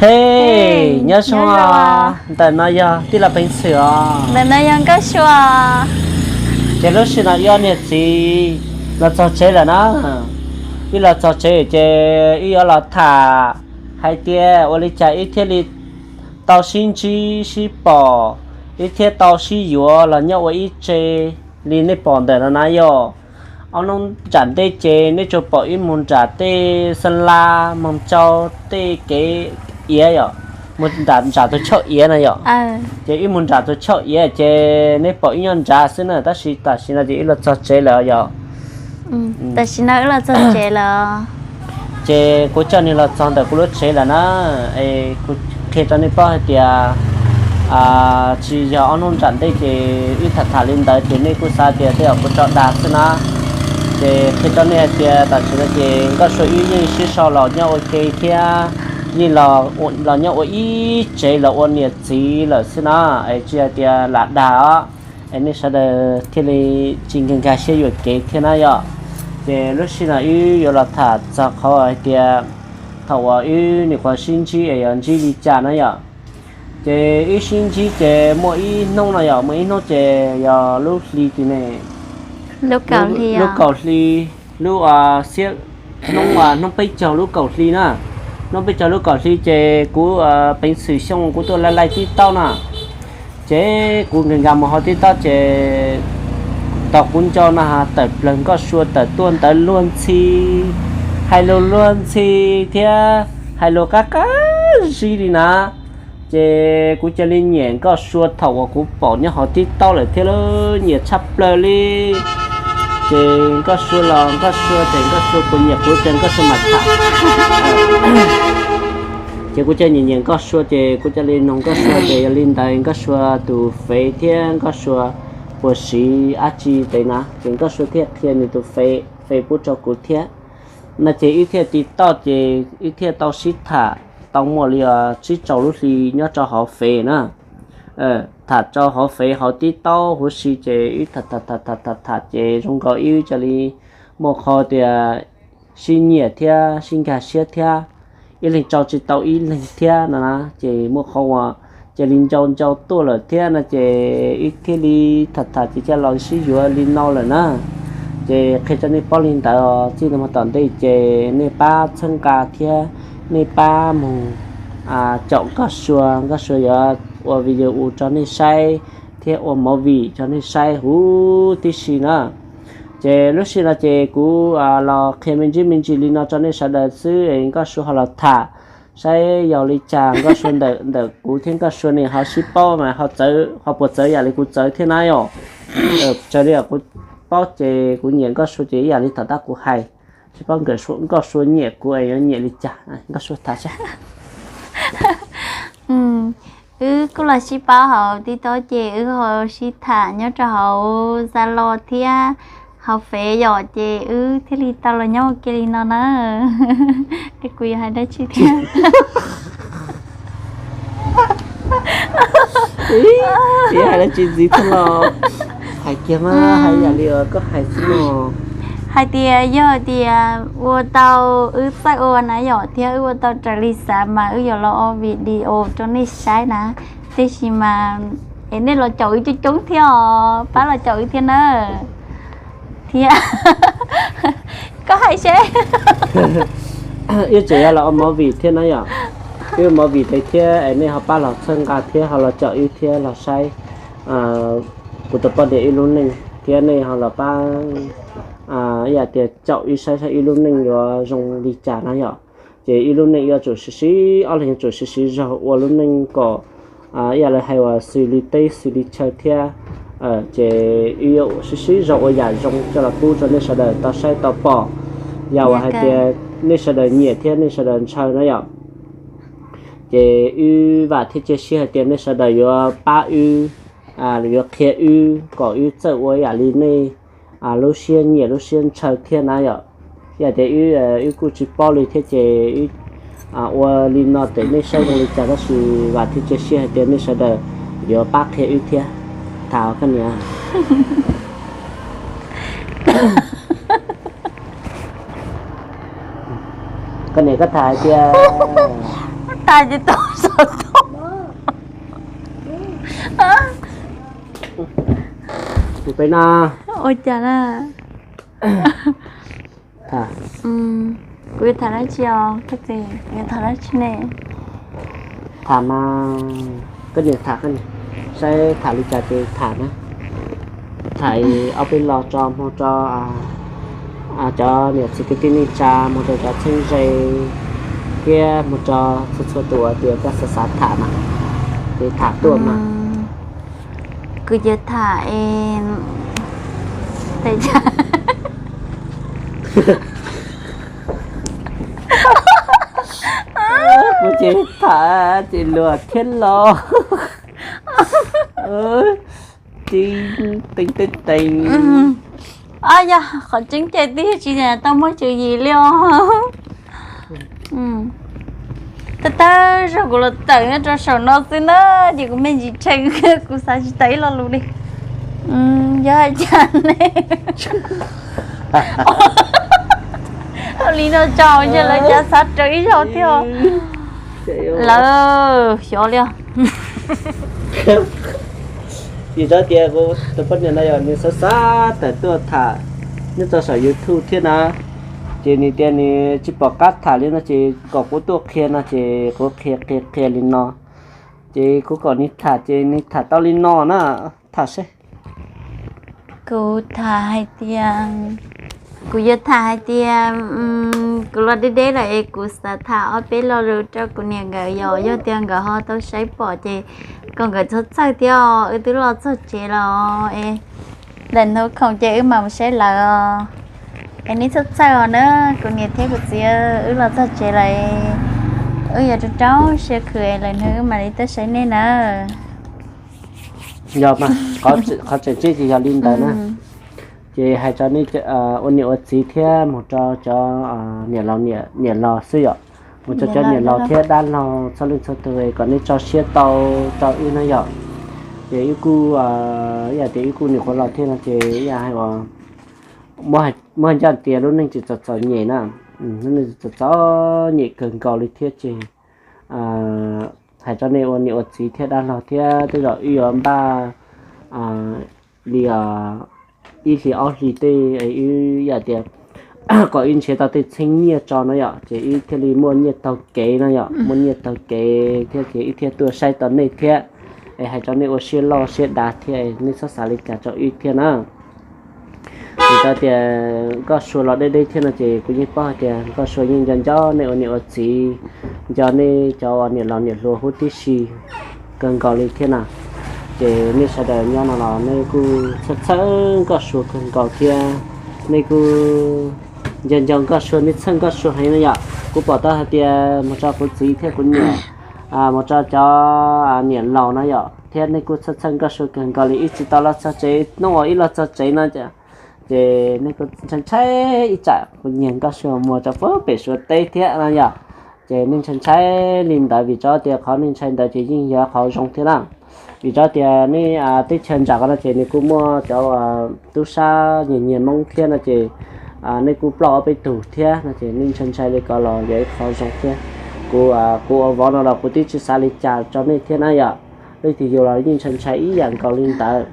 Hej, nyob zoo. Ntawm no yog tij laug Peev Xwm os. Ntawm no yog Nkauj Sua. Ces lub sij no wb ob niam txiv los txog tsev lawm na. Wb los txog tsev ces wb yuav los tham hais tias ua li cas wb thiaj li tau sib ntsib sib pom, wb thiaj tau sib yuav los nyob ua ib tse li nej pom ntawm no na yom. Ob hnub nram ntej ces nej tsuas pom wb mus nram tej Xeeb Las, Moos Cau, tej kev iav yom, mus nram nram tus choj iav na yom. Ces wb mus nram tus choj iav ces nej pom wb nyob nrad xwb na, tab sis tam sim no ces wb los txog tsev lawm yom. Tam sim no wb los txog tsev lawm. Ces kuv coj nws los txog ntawm kuv lub tsev lawm na. Es kuv qhia rau nej paub hais tias tsis yog ob hnub nram ntej ces wb tham tham li ntawd ces nej kuj xav tias tej zaum kuv tso dag xwb na. Ces qhia rau nej hais tias tam sim no ces Nkauj Sua wb yeej sib sau los nyob ua ke thiab yeej los nyob ua ib tsev los ua niam txiv lawm xwb na. Es tsis hais tias lam dag os, es nej sawv daws thiaj li tsis nkag nkag siab yuam kev thiab na yom. Ces lub sij no wb yuav los tham txog qhov hais tias thaum uas wb nyuam qhuav sib ntsib es yuav ntsib li cas na yom. Ces wb sib ntsib ces muaj ib hnub no yom, muaj ib hnub ces yog lub hli tim ne, lub kaum hli, lub xiab, hnub, hnub peb caug lub kaum hli na. Hnub peb caug lub kaum hli ces kuv Peev Xwm Xyooj kuv tuaj laij laij tib taub na. Ces kuv nkag nkag mus hauv tib taub ces tau kuv nco no tawm plawg Nkauj Sua tawm tuaj ntawd luag ntxhi, hais lus luag ntxhi thiab hais lus qab qab zib li na. Ces kuv cia li nyiam Nkauj Sua thaum uas kuv pom nyob hauv tib taub lawm thiab, nyiam tshaj plaws li. Ces Nkauj Sua los Nkauj Sua ces Nkauj Sua puas nyiam kuv ces Nkauj Sua mam tham. Ces kuv cia nyiam nyiam Nkauj Sua ces kuv cia li nug Nkauj Sua ces yog li ntawd Nkauj Sua tus fev thiab Nkauj Sua puas siv dab tsi tes na, ces Nkauj Sua thiaj qhia nws tus fev, fev pub rau kuv thiab. No ces wb thiaj tiv toj ces wb thiaj tau sib tham tau muaj li tsib rau lub hli nyob rau hauv fev na. Tham rau hauv fev hauv tib taub huv si ces wb tham tham tham tham tham ces zoo nkaus wb cia li muaj qhov tias sib nyiam thiab sib nkag siab thiab, ib leeg tso tsis tau ib leeg thiab no na, ces muaj qhov uas cia li ncau ncau tuaj lawm thiab no ces wb thiaj li tham tham ces cia los sib yuav li no lawm na. Ces qhia rau nej paub li ntawd, txij no mus tom ntej ces nej pab txhawb nqa thiab nej pab mus caum Nkauj Sua, Nkauj Sua yuav ua video rau nej saib thiab ua movie rau nej saib huv tib si na. Ces lub sij no ces kuv los qhia me ntsis me ntsis li no rau nej sawv daws xwb, Nkauj Sua ho los tham saib yog li cas Nkauj Sua ntawm ntawm kuv thiab Nkauj Sua ne ho sib paub mas ho puas txawv yam li kuv txawv thiab na yom. Raws li kuv paub ces kuv nyiam Nkauj Sua ces ib yam li thaum tab kuv hais, sib paub Nkauj Sua nyiam kuv es yuav nyiam li cas, Nkauj Sua tham saib. Wb kuj los sib paub hauv TikTok ces wb ho sib tham nyob rau hauv Zalo thiab hauv Fev yom, ces wb thiaj li tau los nyob ua ke li no na. Es kuv yuav hais dab tsi thiab? Hais dab tsi ntxiv thiab los? Hais kiag mas, hais yam li koj hais xwb no. Hais tias yog tias ua tau, wb txawj ua na yom, thiab wb ua tau raws li xav mas wb yuav los ua video rau nej saib na. Tiam sis mas es nej los caum wb coob coob thiab os, pab los caum wb thiab na. Thiab koj hais seb. Wb tseem yuav los ua movie thiab na yom. Wb ua movie tes thiab es nej ho pab los txhawb nqa thiab ho los caum wb thiab los saib kuv tus poj niam wb lub neej thiab nej ho los pab ib yam tias caum wb saib saib wb lub neej yuav zoo li cas na yom. Ces wb lub neej yuav tsum siv siv, ob leeg yuav tsum siv siv zog ua lub neej kom ib yam li hais uas xws li teb xws li chaw thiab. Ces wb yuav siv siv zog ua yam zoo coj los pub rau nej sawv daws tau saib tau pom, yam uas hais tias nej sawv daws nyiam thiab nej sawv daws ntshaw na yom. Ces wb vam thiab cia siab hais tias nej sawv daws yuav pab wb, yuav qhia wb kom wb txawj ua yam li nej lub siab nyiam lub siab ntshaw thiab na yom. Yam tias wb, wb kuj tsis paub li thiab ces wb ua li no tes nej saib zoo li cas tab sis vam thiab cia siab hais tias nej sawv daws yuav pab qhia wb thiab. Tham koj niam. Koj niam koj tham hais tias Tag ces tau xov tooj. Ua cas na? Kuv yuav tham dab tsi os? Koj txiv, yuav tham dab tsi ne? Tham mas, koj niam tham, saib tham li cas ces tham na. Tham ob peb lo tso, muag rau cov niam txiv kwv tij neej tsa, muag rau cov txheeb ze thiab muag rau txhua txhua tus uas tias koj xav xav tham mas, ces tham tuaj mas. Kuv yuav tham es, kuv ces tham ces luag thiab los. Tib teeb teb tees. Yog qhov tseeb ces twb tsis tau muaj tswv yim li os. Tawg tawg zog kuv los tawm nyob rau saum no xwb na, ces kuv me ntsis tshee, kuv xav tsis tawm ib lo lus li. Yog hais tias ne, ua li no tso, ntshe lawv cav xav raws ib zaug thiab. Lawv xyov li os. Vim rau tias kuv tus poj niam no yog nws xav xav tawm tuaj tham nyob rau saum YouTube thiab na, ces nws tias nws tsis pom qab tham li no ces kom kuv tuaj qhia no ces kuv qhia qhia qhia li no, ces kuv kom nws tham ces nws tham tau li no na, tham seb. Kuv tham hais tias, kuv yuav tham hais tias, kuv los deb deb lawm es kuv xav tham ob peb lo lus rau kuv niam nkawd, yog, yog tias nkawd ho tau saib pom ces kom nkawd txhob txhawj thiab os, wb twb los txog tsev lawm es lawm hnub khoom ces wb mam mus saib lawv os. Es nej txhob txhawj os na, kuv niam thiab kuv txiv, wb los txog tsev lawm, wb yuav rau rau siab khwv es lawm hnub wb mam li tuaj saib nej na. Yog mas, qhov tseem ceeb ces yog li ntawd na. Ces hais rau nej ua niam ua txiv thiab mus rau cov niam laus, niam laus xwb yom, mus rau cov niam laus thiab dab laug txhua leej txhua tus kom nej tso siab tau rau wb na yom. Ces wb kuj, ib yam tias wb kuj nyuam qhuav los thiab no ces ib yam hais uas muab ncaj tias lub neej tsis txom txom nyem na, lub neej tsis txom txom nyem kawg nkaus li thiab ces hais rau nej ua niam ua txiv thiab dab laug thiab tej zaum wb yuav npaj li ib hlis ob hlis tej, wb yam tias kom wb nrhiav tau tej txheeb nyiaj tso no yom, ces wb thiaj li muaj nyiaj taug kev no yom, muaj nyiaj taug kev thiab ces wb thiaj tuaj saib tau nej thiab. Es hais rau nej ua siab loj siab dav thiab, nej txhob xav li cas rau wb thiab na. Vim rau tias Nkauj Sua los deb deb thiab no ces kuv yeej paub hais tias Nkauj Sua yeej nco nco nej ua niam ua txiv, nco nej cov uas niam laus niam hluas huv tib si kawg nkaus li thiab na. Ces nej sawv daws nyob no los nej kuj txhawj txhawj Nkauj Sua kawg nkaus thiab, nej kuj nco nco Nkauj Sua, nej txhawj Nkauj Sua heev no yom. Kuv pom tau hais tias mus rau kuv txiv thiab kuv niam, mus rau cov niam laus no yom, thiab nej kuj txhawj txhawj Nkauj Sua kawg nkaus li, ib tsis tau los txog tsev, hnub uas ib los txog tsev no ces nej kuj ntshai ntshai ib tsam kuv nyiag Nkauj Sua mus rau pem Suav teb thiab no yom. Ces nej ntshai ntshai li ntawd vim rau tias qhov nej ntshai ntawd ces yeej yog qhov zoo thiab na. Vim rau tias nej teb chaws nram qhov no ces nws kuj muaj cov tub sab nyiag nyiag Hmoob thiab no ces nej kuj ploj ob peb tug thiab no ces nej ntshai ntshai li ko los yog ib qho zoo thiab. Kuv, kuv ua vauv no los kuv twb tsis xav li cas rau nej thiab na yom. Leej twg yus los yeej ntshai ntshai ib yam nkaus li ntawd.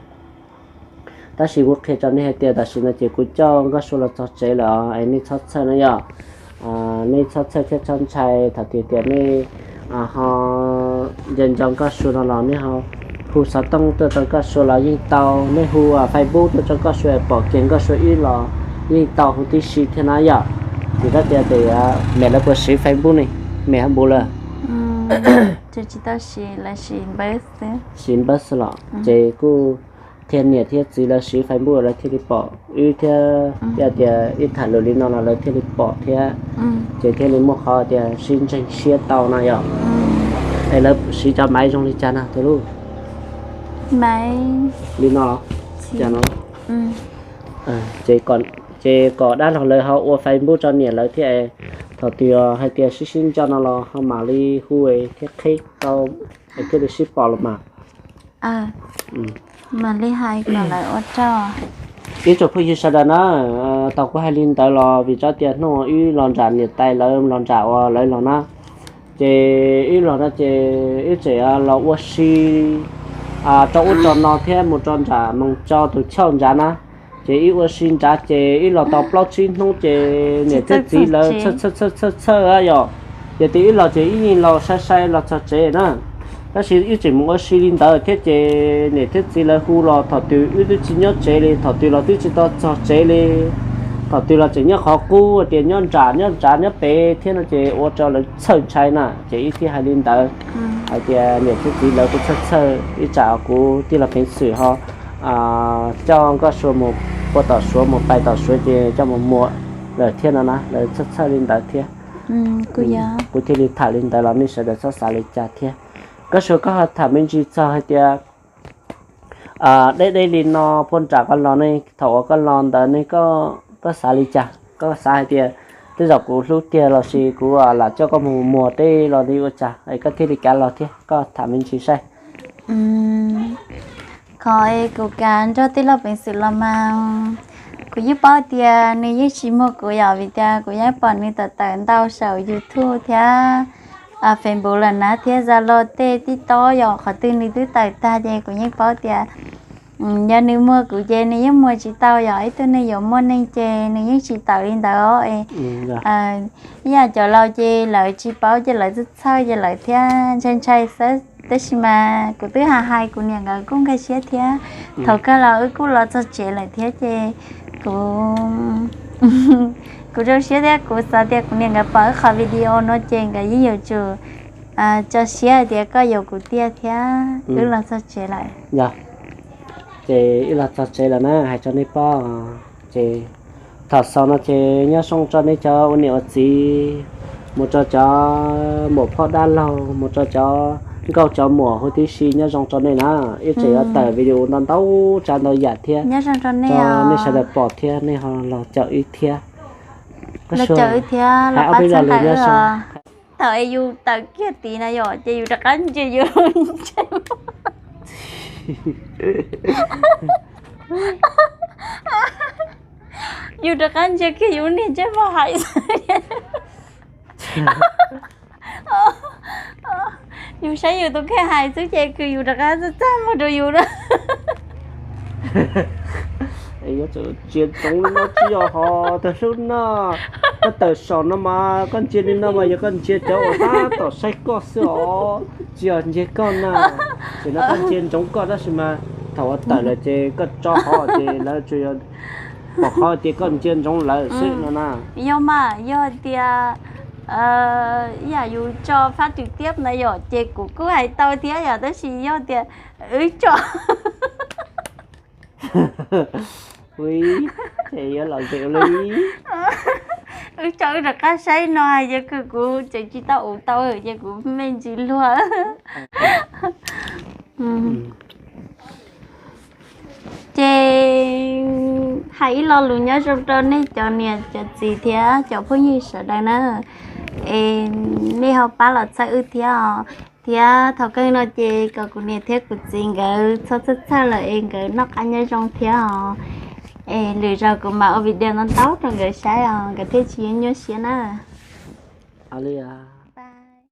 Tab sis kuv qhia rau nej hais tias tam sim no ces kuv coj Nkauj Sua los txog tsev lawm os, es nej txhob txhawj na yom. Nej txhob txhawj thiab txhob ntshai thaum tias tias nej ho nco nco Nkauj Sua no los nej ho hu xov tooj tuaj rau Nkauj Sua los yeej tau, nej hu Facebook tuaj rau Nkauj Sua pom kiag Nkauj Sua wb los yeej tau huv tib si thiab na yom. Vim rau tias tes, mem lawv puas siv Facebook ne? Mem ho npu lawm. Siv npawb xwb los ces kuj qhia niam thiab txiv lawv siv Facebook lawv thiaj li pom wb thiab, yog tias wb tham lus li no los lawv thiaj li pom thiab, ces thiaj li muaj qhov tias sib ntseeg siab tau no yom. Es lawv siv cov maiv zoo li cas no tus lub? Li no los? Ces, ces kom dab laug lawv ho ua Facebook rau niam lawv thiab, thaum twg hais tias sib sib nco no los ho mam li hu thiab qheb tau, es thiaj li sib pom los mas. Mam li hais kom lawv ua rau. Ib tsoom phooj ywg sawv daws na, tau kuv hais li ntawd los vim rau tias hnub wb los nram niam tais lawv los nram uas lawv los na, Ces wb los no ces wb tseem los ua si rau ub rau no thiab mus rau nram Moos Tso tus chauj nrad na. Ces wb ua si nrad ces wb los tau plaub tsib hnub ces niam thiab txiv lawv txhawj txhawj txhawj txhawj yom. Ces tias wb los ces wb yeej los sai sai los txog tsev na. Tab sis wb tseem mus ua si li ntawd thiab ces niam thiab txiv lawv hu los thaum twg wb twb tsis nyob tsev li, thaum twg los twb tsis tau txog tsev li. Thaum twg los tseem nyob qhov qub tias nyob nram nyob nrad nyob pem thiab no ces ua rau lawv txhawj ntshai na. Ces wb thiaj hais li ntawd hais tias niam thiab txiv lawv kuj txhawj txhawj, ib tsam kuv tij laug Peev Xwm ho coj Nkauj Sua mus pua tom Suav mus pais tom Suav ces coj mus muag lawm thiab no na, lawv txhawj txhawj li ntawd thiab. Kuv thiaj li tham li ntawd los nej sawv daws txhob xav li cas thiab. Nkauj Sua, koj ho tham me ntsis txog hais tias deb deb li no puag nram koj los ne, thaum uas koj los ntawd ne koj xav li cas? Koj xav hais tias tej zaum kuv hlub tiag los sis kuv lam coj koj mus muag deb los li ua cas es koj thiaj li kav los thiab? Koj tham me ntsis saib. Qhov es kuv kav nrog tij laug Peev Xwm los mas kuv yeej paub tias nws yeej tsis muag kuv yom, vim tias kuv yeej pom nws tawm tawm ntau saum YouTube thiab Facebook lawm na, thiab Zalo tej TikTok yom, qhov twg nws twb tawm tag ces kuv yeej paub tias yog nws muag kuv ces nws yeej muag tsis tau yom, ib tug neeg yuav muaj neeg ces nws yeej tsis tawm li ntawd os. Ib yam cov laus ces lawv tsis paub ces lawv txhawj txhawj ces lawv thiaj ntshai ntshai xwb, tab sis mas kuv twb hais hais kuv niam nkawd kuj nkag siab thiab. Thaum kawg los wb kuj los txog tsev lawm thiab ces kuv kuv zoo siab thiab kuv xav tias kuv niam nkawd pom wb qhov video no ces nkawd yeej yuav tsum tso siab hais tias koj yuav kuv tiag thiab wb los txog tsev lawm. Ces wb los txog tsev lawm na, hais rau nej paub. Ces thaum xaus no ces nyob zoo rau nej cov ua niam ua txiv, mus rau cov muam phauj dab laug, mus rau cov nkauj cov muam huv tib si, nyob zoo rau nej na. Wb tseem yuav tawm video ntau ntau tsav ntau yam thiab rau nej sawv daws pom thiab nej ho los caum wb thiab. Hais ob peb lo lus nyob zoo. Thaum yus tawm kiag tid na yom ces yus rov qab ntsia yus lub ntsej muag. Yus rov qab ntsia kiag yus niag ntsej muag hais xwb. Yus saib yus tus kheej hais xwb ces kws yus rov qab txaj txaj muag rau yus na. Yuav tsum ntsia ntsoov li no tsis yog ho tag hlub no. Koj tawm saum no mas koj ntsia li no mas yog koj ntsia cov uas tab tom saib koj xwb os, tsis yog ntsia koj na. Ces no koj ntsia ntsoov koj tab sis mas thaum uas tawm lawm ces koj tso hov ces lawv tsuas yog pom qhov tias koj ntsia ntsoov lawv xwb no na. Yog mas yog tias ib yam yus tso fab twm tiab na yom ces kuv kuj hais tau thiab yom, tab sis yog tias wb tso Ui, ces yuav lom zem ua li. Wb tso wb rov qab saib no hais ces kuv tseem tsis tau ua tau ces kuv me ntsis luag. Ces hais ib lo lus nyob zoo rau nej cov niam cov txiv thiab cov phooj ywg sawv daws na, es nej ho pab los txhawb wb thiab os. Thiab thaum kawg no ces kom kuv niam thiab kuv txiv nkawd txhob txhawj txhawj lawm es nkawd noj qab nyob zoo thiab os. Es lwm zaus kuv mam ua video ntau ntau rau nkawd saib os, nkawd thiaj tsis nyuaj siab na. Ua li